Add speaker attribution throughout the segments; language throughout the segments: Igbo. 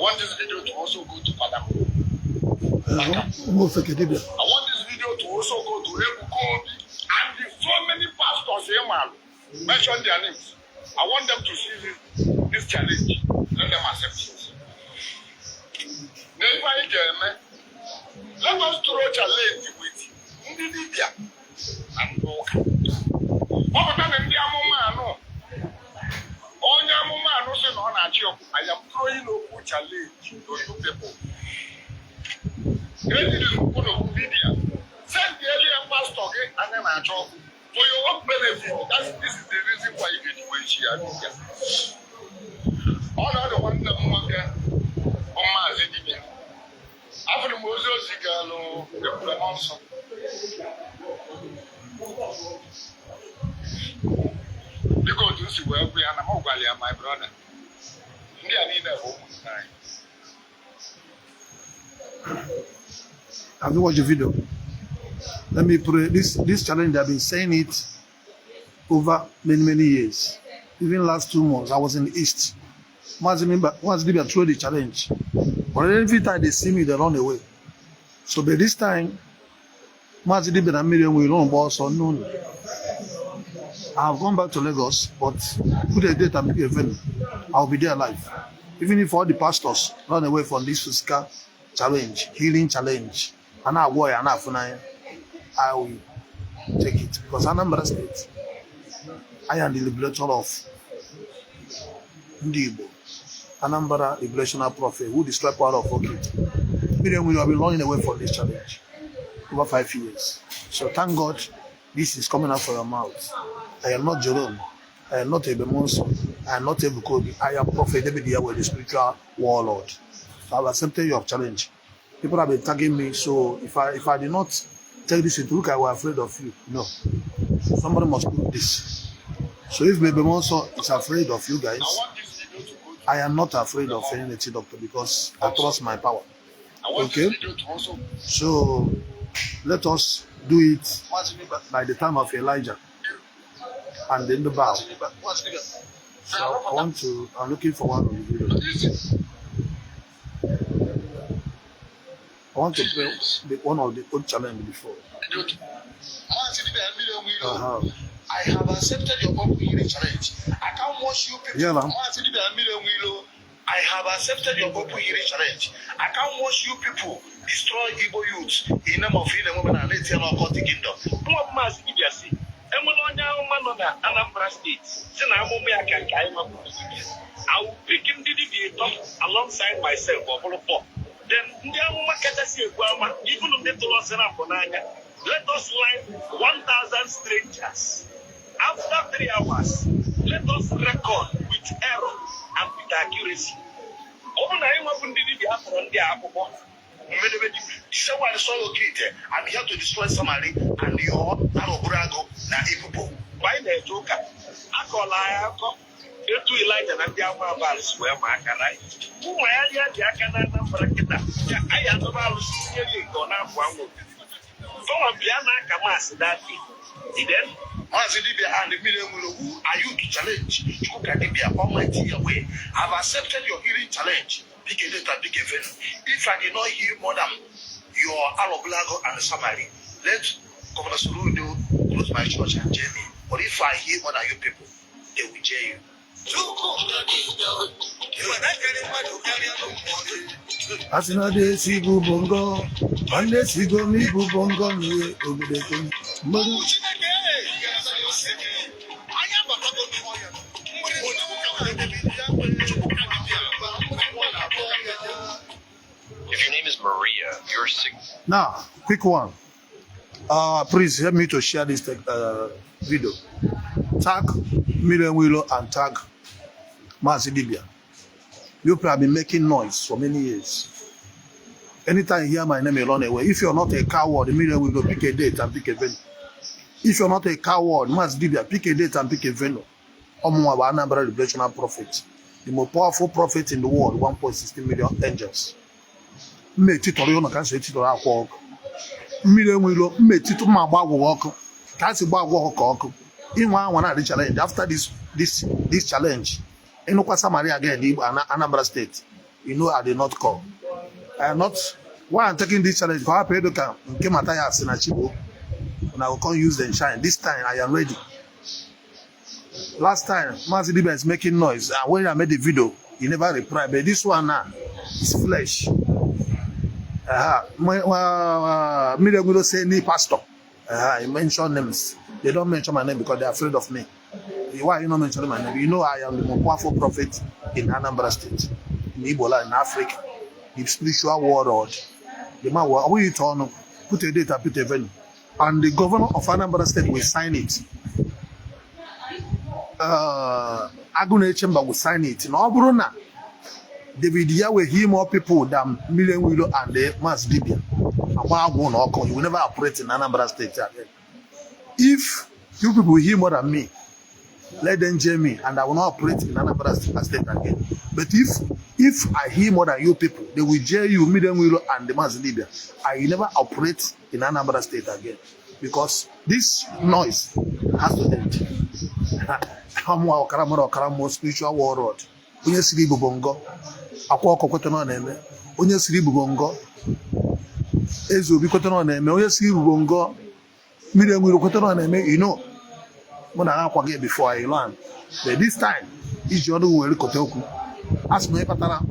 Speaker 1: Want this video to also go to Father
Speaker 2: Ụmụ ofeke dibịa.
Speaker 1: I want this video to also go to Ebuka Obi and the so many pastors in Malu. Mention their names. I want them to see this challenge. Let them accept it. N'ife anyị ga-eme, let us throw challenge with ndị dibịa na ndị ụka. Kpọpụta na ndị amụma anụ. Onye amụma anụ sị na ọ na-achị ọkụ. I am throwing open challenge to you people. Ejiri m unu video. Send the alien pastor gị anya na-achọ ọkụ. For your own benefit. This is the reason why you ga-eji wee chi ya dibịa. Ọnọdụ nwanne m nwoke bụ Maazị Dibịa. Afụrụ m ozi ozi galụ Ebube Nsọ. Dịka otu m si wee gwa ya na m gwara ya, my brother, ndị a niile bụ ụmụnne anyị.
Speaker 2: Have you watched the video? Let me pray. This challenge, I've been saying it over many, many years. Even last 2 months, I was in the East. Mazi Dibia throw the challenge. But every time they see me, they run away. So by this time, Mazi Dibia na Miriam will run also no. I have gone back to Lagos, but put a date and pick a venue. I'll be there live. Even if all the pastors run away from this physical challenge, healing challenge, and I worry and I I will take it. Because Anambra State, I am the liberator of Ndị Igbo, Anambra liberational prophet who destroyed power of Okite. Miriam will have been running away from this challenge over 5 years. So thank God this is coming out from your mouth. I am not Jerome. I am not Ebemonso. I am not Ebuka Obi. I am Prophet David Yahweh, the spiritual warlord. So I've accepted your challenge. People have been tagging me, so if I did not take this into look, I was afraid of you. No. Somebody must put this. So if Ebemonso is afraid of you guys,
Speaker 1: I want this video to go to
Speaker 2: I am not afraid of any native doctor because I trust my power.
Speaker 1: I want
Speaker 2: Okay.
Speaker 1: this video to also
Speaker 2: So let us do it by the time of Elijah and then the bow. So I'm looking for one of the videos. I want to play one of the old challenge before.
Speaker 3: I have accepted your open healing challenge. I can't watch you people.
Speaker 2: Yeah, man.
Speaker 3: I have accepted your open healing challenge. I can't watch you people destroy Igbo youth in name of healing women and let them the kingdom.
Speaker 4: Nwa bụ Maazị Dibịa si enwere onye amụma nọ na Anambra Steeti si na amụma ya ka nke anyị mapụrụ dibịa. I will pick ndị dibịa ịtọ alongside myself, ọ bụrụ four. Then ndị amụma kachasị egbu ama, even ndị tụrụ ọsị na mbụ n'anya, let us line 1000 strangers. After 3 hours, let us record with error and with accuracy. Ọ bụrụ na anyị nwebụ ndị dibịa atụrụ ndị a akwụkwọ mmedebe dibịa.
Speaker 3: Say why destroy Okite? I'm here to destroy Samari and your Aroburago na Ibubo.
Speaker 4: Mgbe anyị na-eje ụka, akọla anyị akọ etu Elija na ndị amụma Baal si wee ma aka na ụmụ ya ya dị aka na Anambra kịta ya anyị adọba alụsị tinyere ya nke ọ na-apụ anwụ gọwa bịa na aka maasị dati then.
Speaker 3: Maazị Dibia and Mmiri Enwere, who are you to challenge Chukwuka Dibia, Almighty Yahweh? I've accepted your healing challenge. Pick a date and pick a venue. If I did not heal more than your Arobulago and Samari, let Governor Soludo close my church and jail me. But if I heal more than you people, they will jail you.
Speaker 2: Asị na dị esi ibu bongo, nwanne esigo m ibu bongo n'ihe obodo ekwe mmadụ.
Speaker 5: If your name is Maria, you're six.
Speaker 2: Now, quick one. Please help me to share this video. Tag Miriam Willow and tag Mazi Dibia. You people have been making noise for many years. Anytime you hear my name, you run away. If you're not a coward, Miriam Willow, pick a date and pick a venue. If you're not a coward, Mazi Dibia, pick a date and pick a venue. Ọmụnwa bụ Anambra Liberational Prophet, the most powerful prophet in the world, 1.16 million angels. Mma etitọrọ ụlọ ka nso etitọrọ akwa ọkụ. Mmiri enwe ilo mma etitụ mma agba agwụgwọ ọkụ ka a si gba agwọ ọkụ ọkụ. Inwe anwa na-adị challenge after this challenge. Ịnụkwa Samaria again n'Igbo Anambra Steeti. You know I did not call. I am not why I'm taking this challenge, ka ọ hapụ ịdụ ka nke Mathias na Chigbo na I go come use them shine. This time I am ready. Last time Mazi Dibia is making noise, and when I made the video, he never reply. But this one now is flesh. Mmiri Enwilo say any pastor. He mention names. They don't mention my name because they're afraid of me. Why are you not mentioning my name? You know I am the most powerful prophet in Anambra State, in Igbo, in Africa, the spiritual warlord. The man will you turn put a date and put a venue. And the governor of Anambra State will sign it. Agunechemba will sign it. Na ọ bụrụ na David Yahweh heal more people than Mmiri Enweilo and the Mazi Dibia, agba agwụ na ọkụ, you will never operate in Anambra State again. If you people heal more than me, let them jail me and I will not operate in Anambra State again. But if I heal more than you people, they will jail you, Mmiri Enweilo and the Mazi Dibia. I will never operate in Anambra State again because this noise has to end. Amụa ọkara mụrụ ọkara mmụọ, spiritual warlord. Onye siri Igbo bụ ngọ akwa ọkọ kweta na ọ na-eme. Onye siri Igbo bụ ngọ, Eze Obi kweta na ọ na-eme. Onye siri Igbo bụ ngọ, Mmiri Enwiro kweta na ọ na-eme. Mụ na ha akwa gị before I learn, but this time iji ọnụ were kote okwu a sị na onye kpatara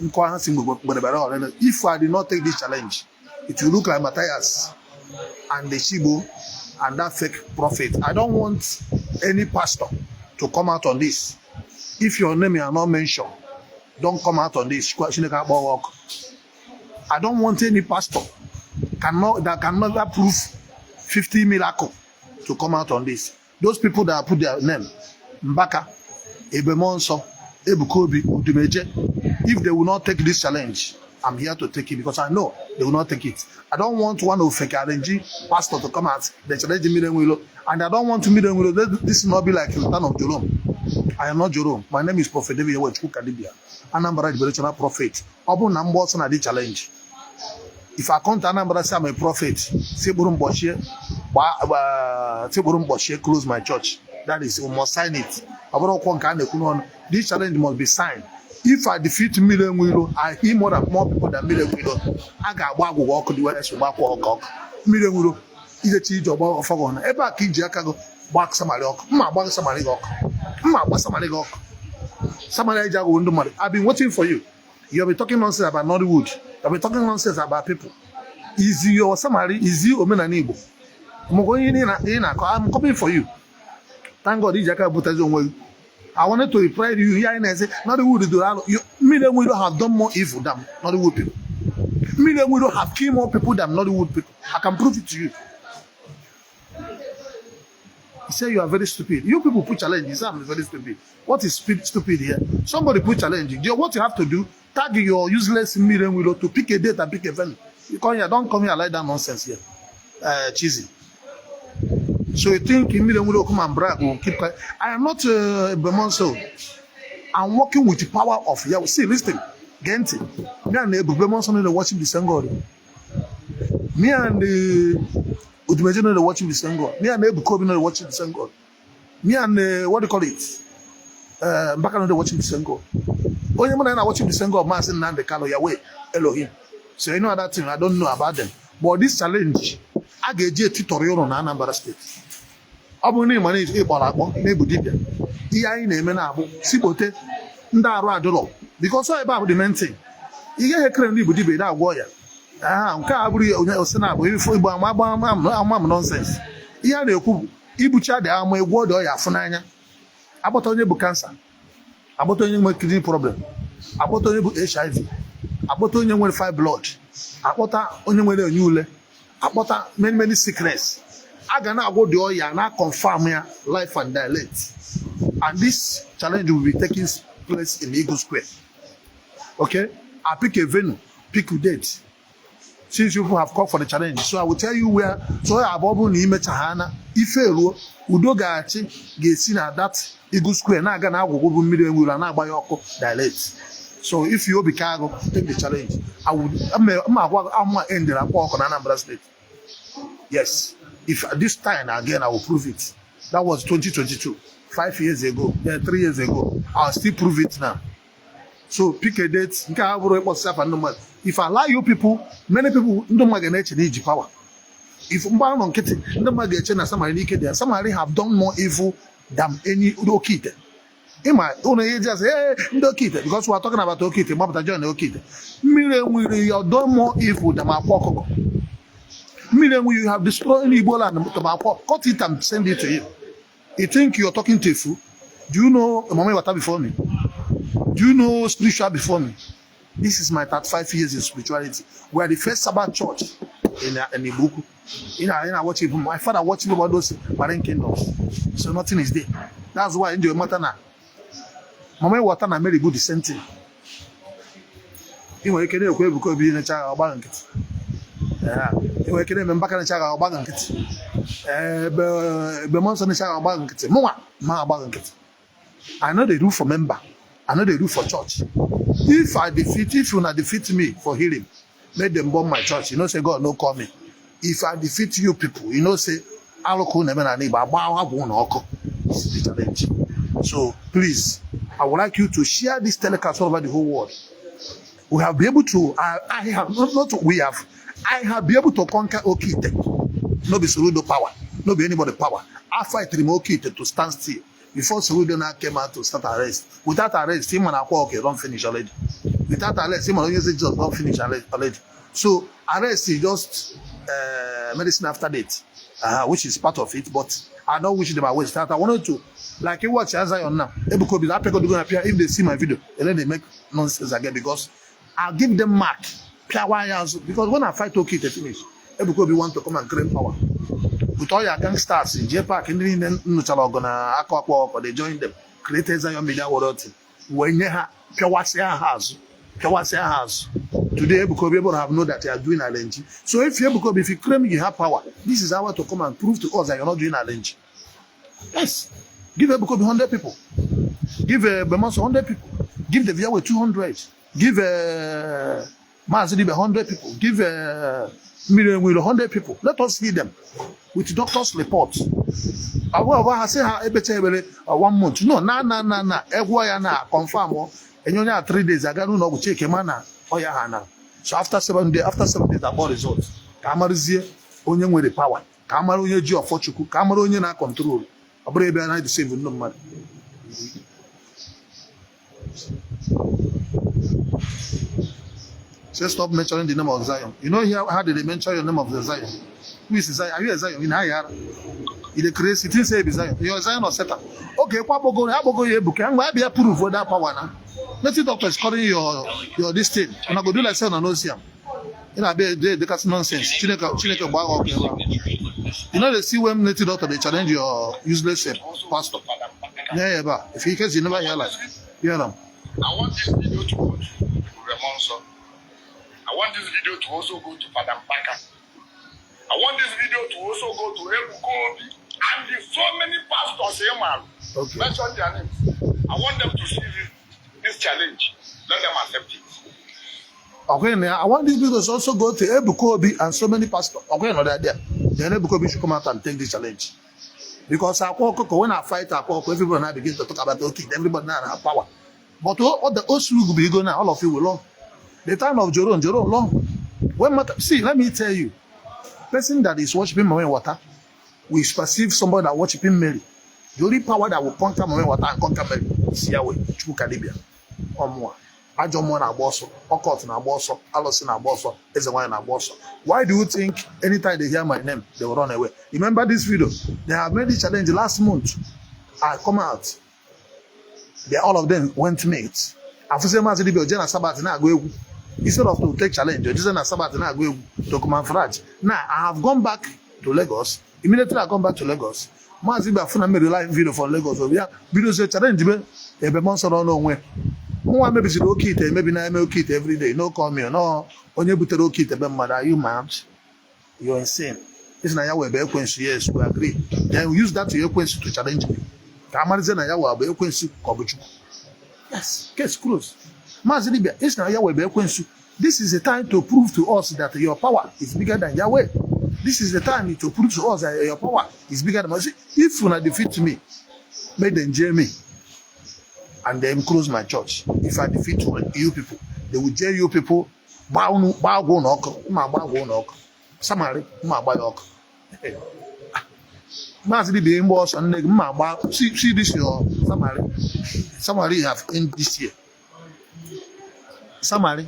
Speaker 2: nkọ ha si mgbe bara ọrịa. If I did not take this challenge, it will look like Matthias and the Chigbo and that fake prophet. I don't want any pastor to come out on this. If your name are not mentioned, don't come out on this. Chineke akpọ gị ọkụ. I don't want any pastor cannot that can never prove 50 miracle to come out on this. Those people that put their name, Mbaka, Ebemonso, Ebuka Obi, Udumeje, if they will not take this challenge, I'm here to take it because I know they will not take it. I don't want one of fake RNG pastor to come out, they challenge Mmiri Enweilo, and I don't want Mmiri Enweilo. This will not be like Return of Jerome. I am not Jerome. My name is Prophet David Yahweh Chukwuka Dibia, Anambra Liberational Prophet. Ọ bụrụ na mgba ọsọ na dị challenge. If I come to Anambra, say I'm a prophet, say kpụrụ mkpọchie, say kpụrụ mkpọchie, close my church. That is, we must sign it. Ọ bụrụ ọkwọ nke a na-ekwu n'ọnụ. This challenge must be signed. If I defeat Mmiri Enweilo, I heal more than more people than Mmiri Enweilo. A ga-agba agwụgwa ọkụ dị wee gbakwa ọkụ ọkụ. Mmiri Enweilo, ijechi ije ọgba ọfọgọ na ebe a ka iji aka gị gbaa Samari ọkụ. Mma agba Samari gị ọkụ. Mma agba Samari gị ọkụ. Samari eji agwụ ndị mmadụ. I've been waiting for you. You have been talking nonsense about Nollywood. You have been talking nonsense about people. Is your Samari, is you omenala Igbo? Maka onye ị na-akọ, I'm coming for you. Thank God iji aka butezi onwe gị. I wanted to reply to you here and say, Nollywood do alụ. Mmiri Enweilo have done more evil than Nollywood people. Mmiri Enweilo have killed more people than Nollywood people. I can prove it to you. He said you are very stupid. You people put challenge. He said I'm very stupid. What is stupid here? Somebody put challenge. What you have to do, tag your useless Mmiri Enweilo to pick a date and pick a venue. You come here, don't come here like that nonsense here. Cheesy. So you think Mmiri Enweilo come and brag will keep quiet. I am not Bemonso. I'm working with the power of Yahweh. See, listen. Gente. Me and Ebube Monso no dey worship the same God. Me and the Odumeje no dey worship the same God. Me and Ebuka Obi no dey worship the same God. Me and what do you call it? Mbaka no dey worship the same God. Onye mụ na ya na worship the same God, Maazị Nnamdi Kanu, Yahweh, Elohim. So you know that thing, I don't know about them. But this challenge, a ga-eji etitọrọ ụlọ na Anambra State. Ọ bụrụ na ị ma na ị kpọrọ akpọ na-ebu dibịa, ihe anyị na-eme na-abụ sikpote ndị arụ adịrọ because ọ ebe a bụ the main thing. Ị gaghị ekere ndị Igbo dibịa na-agwọ ya. Aha, nke a bụrụ onye ose na-abụ ifo Igbo ama agba ama m nonsense. Ihe a na-ekwu bụ ibucha dị ama egwu ọ dị ọya afụ n'anya. Agbata onye bụ cancer, agbata onye nwere kidney problem, akpọta onye bụ HIV, akpọta onye nwere fibroid, akpọta onye nwere onye ule, akpọta many many sickness. A ga na-agwọ dị ọya na confirm ya life and direct. And this challenge will be taking place in Eagle Square. Okay, I pick a venue, pick a date. Since you people have called for the challenge, so I will tell you where. So ya abụọ bụrụ na imecha ha na ife eruo udo ga-achị ga-esi na that Eagle Square na-aga na agwụgwụ bụ Mmiri Enweilo na-agba ya ọkụ direct. So if you obi ka agụ take the challenge, I will ma agwa ama endere akpọ ọkụ na Anambra State. Yes, if this time again I will prove it. That was 2022, 5 years ago, yeah, 3 years ago. I'll still prove it now. So pick a date. Nke a bụrụ ịkpọsị afa ndị mmadụ. If I allow you people, many people, ndị mmadụ ga na-eche na iji power. If mgbe ahụ nọ nkịtị, ndị mmadụ ga-eche na Samari n'ike dị ya. Samari have done more evil than any oke ite. Ịma ụlọ ihe ji asị, "Ee, ndị oke ite," because we are talking about oke ite. Gbapụta join oke ite. Mmiri enwere ya done more evil than Akwa Ọkụkọ. Mmiri enwe, you have destroyed Igbo land to Akwa. Cut it and send it to him. You think you're talking to a fool? Do you know Mama Wata before me? Do you know spiritual before me? This is my 35 years in spirituality. We are the first Sabbath church in Ibuku. Watch even my father watching about those marine kingdoms. So nothing is there. That's why in the matter now. Mama Wata na Mary bụ the same thing. Ị nwere ike na-ekwu Ebuka Obi na-eche agha ọgba nkịtị. Ị nwere ike na-eme Mbaka na-eche agha ọgba nkịtị. Ebe ebe mmụọ nsọ na-eche agha ọgba nkịtị. Mụnwa ma agba nkịtị. I no dey do for member. I no dey do for church. If I defeat, if una defeat me for healing, make them bomb my church. You know say God no call me. If I defeat you people, you know say alụkụ na-eme na Igbo agba agwụ na ọkụ. This is the challenge. So please, I would like you to share this telecast all over the whole world. We have been able to, I have, not, not we have, I have been able to conquer Okite. No be Soludo power, no be anybody power. I fight him Okite to stand still. Before Soludo now came out to start arrest. Without arrest, him and Akwa okay, don't finish already. Without arrest, him and Onye just don't finish already. So arrest is just medicine after death, which is part of it. But I don't wish them away. I wanted to, like you watch Zion now. Ebuka Obi, gonna appear if they see my video, and then they make nonsense again because I'll give them mark. Because when I fight okay, they finish. Ebuka Obi want to come and claim power. With all your gangsters in J Park, ndị niile nnụchara ọgụ na aka ọkpọ ọkọ, they join them, create Zion Media Warrior team. Wee nye ha, pịawasịa ha azụ, pịawasịa ha azụ. Today, Ebuka Obi able have know that they are doing arrange. So if Ebuka Obi, if you claim you have power, this is how to come and prove to us that you're not doing arrange. Yes. Give Ebuka Obi 100 people. Give Bemonso 100 people. Give the Viawe 200. Give Mazi 100 people. Give Miriam 100 people. Let us see them with doctor's report. Awa ha sị ha ebecha ebere one month. No, na na na na. Egwuo ya na confirm o. Enye onye a 3 days aga n'ụlọ ọgwụ check ma na ọya ha na. So after 7 days akpọ result. Ka amarazie onye nwere power. Ka amara onye ji ọfọ Chukwu. Ka amara onye na- control. Ọ bụrụ ebe a na-edeceive ndị mmadụ. Say stop mentioning the name of Zion. You know here how did they mention your name of the Zion? Who is Zion? Are you a Zion? In Hayara? You dey crazy. You think say you be Zion? You're Zion or Satan? Okay, kwa bogo, ha bogo ye ebuka. Ngwa bịa prove that power now. Native doctor is calling your this thing. And I go do like say una no see am. You know, be dey dey nonsense. Chineke Chineke gba ọkụ ebe ahụ. You know they see when native doctor dey challenge your useless pastor. Yeah, yeah, but if you case you never hear like hear am.
Speaker 1: I want this video to go to Remonso. I want this video to also go to Father Mbaka. I want this video to also go to Ebuka Obi and the so many pastors in Malu. Mention their names. I want them to see this challenge. Let them accept it.
Speaker 2: Okay, now I want this video to also go to Ebuka Obi and so many pastors. Okay, no, they're there. Then Ebuka Obi should come out and take this challenge. Because Akwa Okoko, when I fight Akwa Okoko, everybody now begin to talk about okay, everybody now have power. But all the Osulu will be go now, all of you will long. The time of Jerome, Jerome long. When matter, see, let me tell you, person that is worshiping Mami Water will perceive somebody that worshiping Mary. The only power that will conquer Mami Water and conquer Mary is Yahweh, Chukwu Kadibia. Ọmụa. Ajọ mmụọ na-agba ọsọ, ọkọt na-agba ọsọ, alụsị na-agba ọsọ, eze nwanyị na-agba ọsọ. Why do you think anytime they hear my name, they will run away? Remember this video? They have made the challenge last month. I come out. They all of them went mate. Afụsị Maazị Dibia oje na Sabbath na-agụ egwu. Instead of to take challenge, oje na Sabbath na-agụ egwu to camouflage. Now, I have gone back to Lagos. Immediately I come back to Lagos. Maazị Dibia fụ na mere live video from Lagos. Obi ya bidozie challenge be ebe mmụọ nsọ nọ n'onwe. Nwa mebiziri oke ite emebi na-eme oke ite everyday. No call me. No onye butere oke ite be mmadụ. Are you mad? You're insane. Isi na ya wee bụ ekwensu. Yes, we agree. Then we use that to ekwensu to challenge me. Ka amarizie na ya wee bụ ekwensu ka ọ bụ Chukwu. Yes, case closed. Maazị Dibia, isi na Yahweh bụ ekwensu. This is the time to prove to us that your power is bigger than Yahweh. This is the time to prove to us that your power is bigger than us. If una defeat me, make them jail me. And then close my church. If I defeat you people, they will jail you people. Gbaa unu, gbaa agwa unu ọkụ, mma agba agwa unu ọkụ. Samari, mma agba ya ọkụ. Maazị Dibia mgbe ọsọ nne gị mma agba. See this your Samari. Samari have end this year. Samari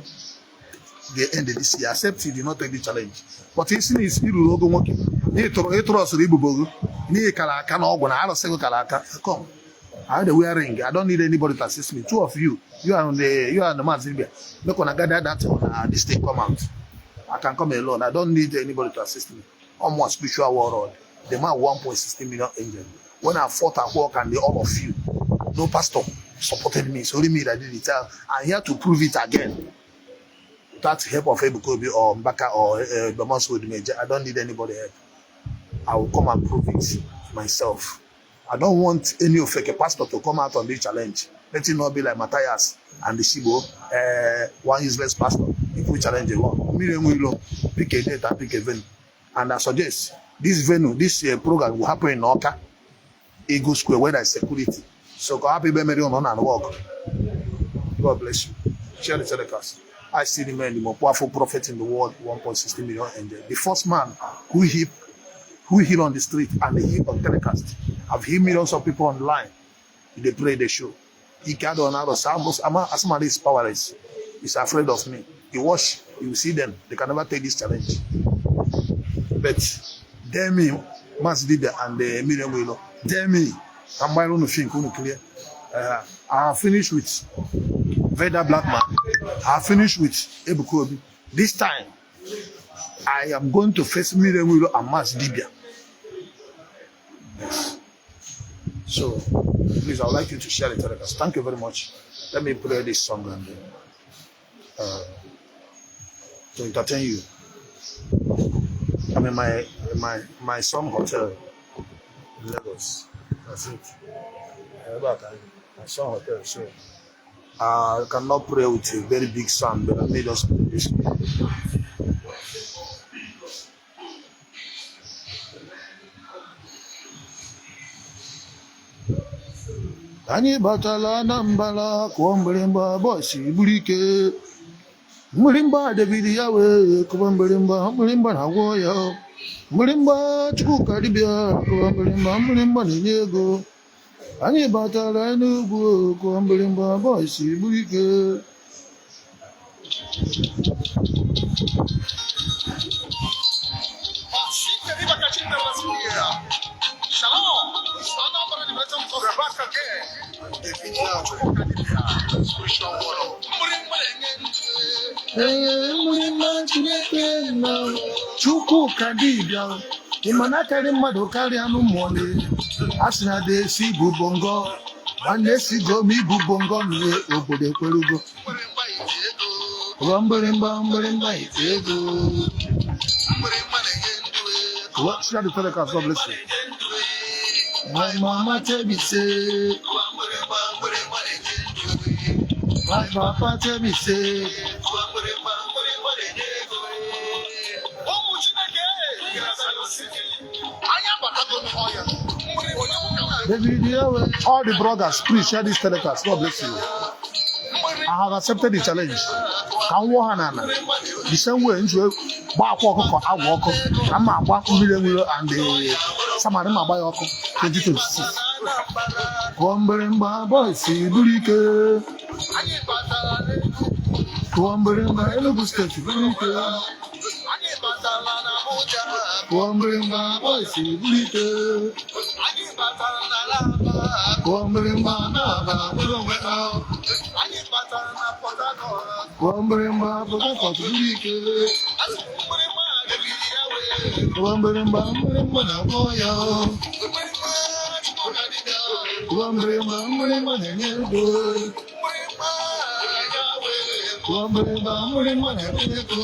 Speaker 2: they end this year, except he did not take the challenge. But isi na isi ruru ogo nwoke na ịtụrụ ọsịrị ibubo gị n'ihi kara aka na ọgwụ na arụsị gị kara aka. Come. I dey wear ring. I don't need anybody to assist me. Two of you, you and the Maazị Dibia, make una gather that on this thing come out. I can come alone. I don't need anybody to assist me. I'm one spiritual warlord. The man 1.16 million angel. When I fought at work and the all of you, no pastor supported me. It's only me that did it. I'm here to prove it again. Without help of Ebuka Obi or Mbaka or Bamonso Odimeje, I don't need anybody help. I will come and prove it myself. I don't want any of a pastor to come out on this challenge. Let it not be like Matthias and the Shibo, one useless pastor. If we challenge a one, pick a date and pick a venue. And I suggest this venue, this program will happen in Awka, Eagle Square, where there is security. So go happy be on and work. God bless you. Share the telecast. I see the man, the most powerful prophet in the world, 1.60 million angel. The first man who heal on the street and he on telecast. I've healed millions of people online. They play the show. He can't on out of somebody is powerless. He's afraid of me. You watch, you will see them. They can never take this challenge. But dare me, Maazị Dibia and the Miriam Wilo, dare me. I'm going to think, clear. I finished with Veda Blackman. I finished with Ebuka Obi. This time, I am going to face Miriam Wilo and Maazị Dibia. Yes. So, please, I would like you to share it with us. Thank you very much. Let me play this song and to entertain you. I'm in my son hotel in Lagos. That's it. My son hotel. So I cannot pray with a very big sound, but I may just play this. Anyị batala Anambra, kụọ mgbịrịmgba, boys buru ike. Mgbịrịmgba David ya wee kụba mgbịrịmgba, mgbịrịmgba na-agwọ ya. Mgbịrịmgba Chukwuka dibịa kụba mgbịrịmgba, mgbịrịmgba na-enye ego. Anyị batara Enugu, kụọ mgbịrịmgba, boys buru ike.
Speaker 1: Shalom. It's Anambra Liberation Force. We're back again. Spiritual warlord.
Speaker 2: Ee, mgbịrịmgba Chineke na Chukwuka dibịa, ị ma na akarị mmadụ karịa anụ mmụọ. A sị na ada esi ibu bongo, nwanne si gom ibu bongo nue obodo ekwerugo. Kụọ mgbịrịmgba, mgbịrịmgba ite ego. Kụọ. Share the telecast. God bless you. My mama tell me say, my papa tell me say,
Speaker 1: Ụmụ Chineke, anyị abatago n'ọhịa.
Speaker 2: David Yahweh. All the brothers, please share this telecast. God bless you. I have accepted the challenge. Ka m wụọ ha n'ala. The same way nji gbaa akwa ọkụkọ agwa ọkụ ka m ma agba mmiri enwiro and the samari ma agba ya ọkụ 2026. Kụọ mgbịrịmgba, boys buru ike. Kụọ mgbịrịmgba, Enugu State buru ike. Kụọ mgbịrịmgba, boys buru ike. Kụọ mgbịrịmgba na-aba bụrụ onwe ha. Kụọ mgbịrịmgba, Port Harcourt buru ike. Kụọ mgbịrịmgba, mgbịrịmgba na-agwọ ya. Kụọ mgbịrịmgba, mgbịrịmgba na-enye ego. Kụọ mgbịrịmgba, mgbịrịmgba na-enye ego.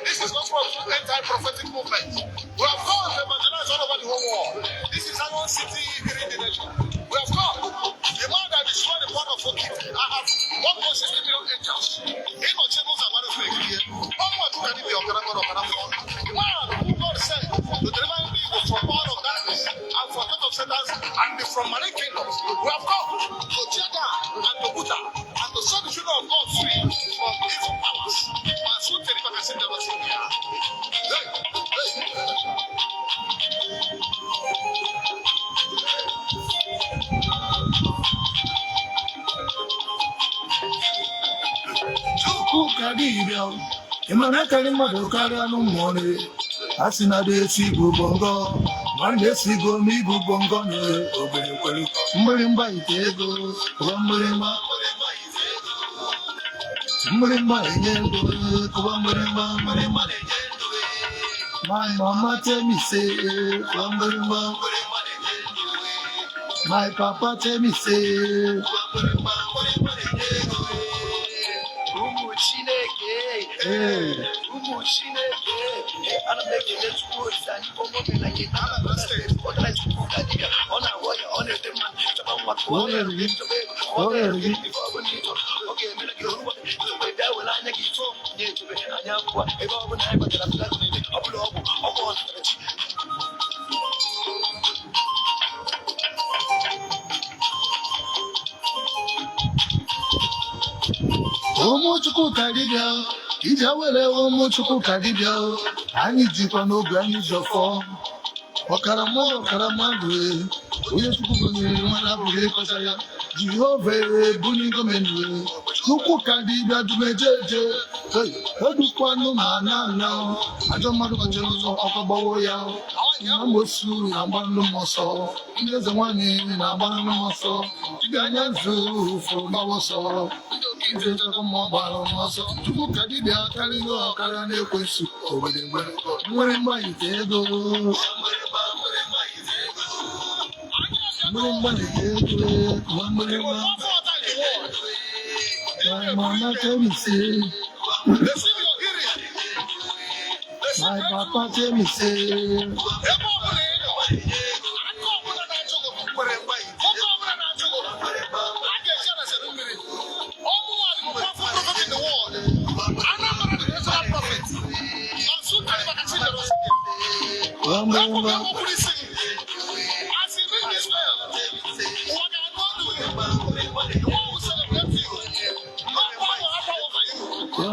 Speaker 1: This is not from anti-prophetic movement. We have gone to evangelize all over the whole world. This is Zion City here in the nation. We have come. The man that destroyed the part of Oki, I have 1.60 million angels. In Ochebos and Marufek here. All my two can be The man who God sent to deliver people from power of darkness and from out of Satan's And from many kingdoms, we have come to tear down and to put down and to set the children of God free from evil powers. Hey, hey.
Speaker 2: Chukwuka dibịa, ị mara akarị mmadụ karịa anụ mmụọ. A sị na dị esi igbo bongo, ma na-esi igbo ma ibu bongo na ogbere kwere mgbịrịmgba ite ego kụba mgbịrịmgba, mgbịrịmgba enye ego kụba mgbịrịmgba. My mama tell me say kụba mgbịrịmgba, my papa tell me say.
Speaker 6: Ụmụ Chineke,
Speaker 2: Ee.
Speaker 6: ụmụ Chineke, ana m ekele Chukwu Olise anyị ọma na nke Anambra Steeti kpọtara Chukwuka dibịa. Ọ na-agwọ ọya, ọ na-ete mmanụ, chọba nwa,
Speaker 2: Ọ na-eru gị,
Speaker 6: chọba ego,
Speaker 2: ọ na-eru gị.
Speaker 6: Ife ọbụla ị chọrọ, ọ ga-emere gị. Oruwa chọba, bịa were anya gị fụọ nye echebe anya pụọ. Ebe ọ bụla anyị batara pụta niile, ọ bụla ọgwụ ọgwụ ọnatara chi.
Speaker 2: Ụmụ Chukwuka dibịa, ije were. Ụmụ Chukwuka dibịa, anyị jikwa n'oge anyị ji ọfọ ọkara mmadụ, ọkara mmadụ e. Onye Chukwu gonyere nwa abụghị ịkọcha ya. Jehova ebunigo m enu e. Chukwuka dibịa dumejeje edukwanụ ma na ana ajọ mmadụ gbachara ụzọ, ọkọ gbawo ya. Amosu na-agba ndụ m ọsọ, ndị eze nwanyị na-agba ndụ m ọsọ, dibịa anya nzu ụfụ gbawa ọsọ, ndị nchekwa mmụọ gbara m ọsọ. Chukwu ka dibịa karịa ọkara na-ekwensu obodo nwere mgbalite ego, nwere mgbalite ego, mgbịrịgba. My mama tell me say,
Speaker 1: Receive your healing. Receive
Speaker 2: my
Speaker 1: breakthrough.
Speaker 2: papa tell me say,
Speaker 1: Ebe ọbụla ị nọ, aka ọbụla na-achụ gị, nwoke ọbụla na-achụ gị, a ga-eji anasịrị mmiri. Ọmụnwa dị powerful prophet in the world. Anambra, the national prophet. Ọsụ Kalibaka Chidera.
Speaker 2: Mgbịrịgba.
Speaker 1: Rapụ gị okwu isi gị. As you ring this bell, ụwa ga-anụ olu gị. The world will celebrate you. No power have power over you.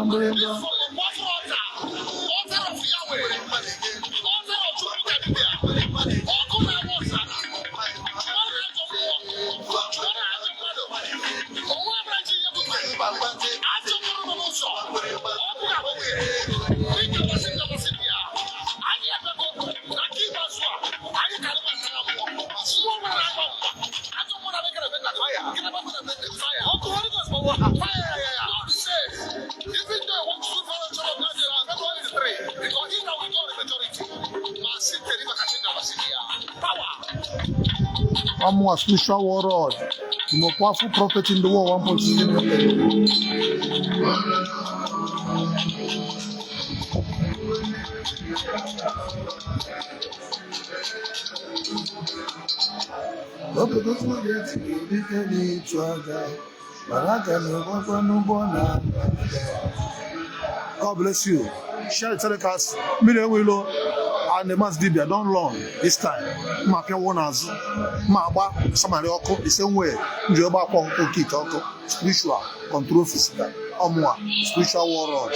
Speaker 2: Mgbịrịgba.
Speaker 1: This from the powerful altar. Altar of Yahweh. Altar of Chukwuka Dibia. Ọkụ na-agba ọzara. Chụọ na ajọ mmụọ. Chụọ na ajọ mmadụ. Onwe ọbụla ji ihe butere. Ajọ mmadụ nọ n'ụzọ. Ọkụ ga-agbanwe ya. Dịka wasị ndabasị dị ya. Anyị ebego na nke ikpeazụ a. Anyị karịba ntara mmụọ. Mmụọ nwere agba mgba. Ajọ mmụọ na-abịa ebe nna fire. Gịnị bụ ebe nna fire? Ọkụ Holy Ghost gbawa ha. Fire ya ya. God says, even though I want to follow children of Nazareth on February 3, because he that will God the majority. Ma si teri maka chi ndabasị dị ya. Power.
Speaker 2: Ọmụwa spiritual warlord, the most powerful prophet in the world, 1.6 million people. Obodo dike n'ịchụ aja, mana aka na-enwekwa n'ụgbọ na. God bless you. Share the telecast. Mmiri enwelo and the Maazị Dibia don run this time. Mma apịawo n'azụ. Mma agba Samari ọkụ the same way. M ji egbe akwa ọkụkọ oke ite ọkụ. Spiritual control physical. Ọmụa spiritual warlord.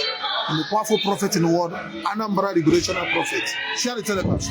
Speaker 2: The powerful prophet in the world. Anambra liberational prophet. Share the telecast.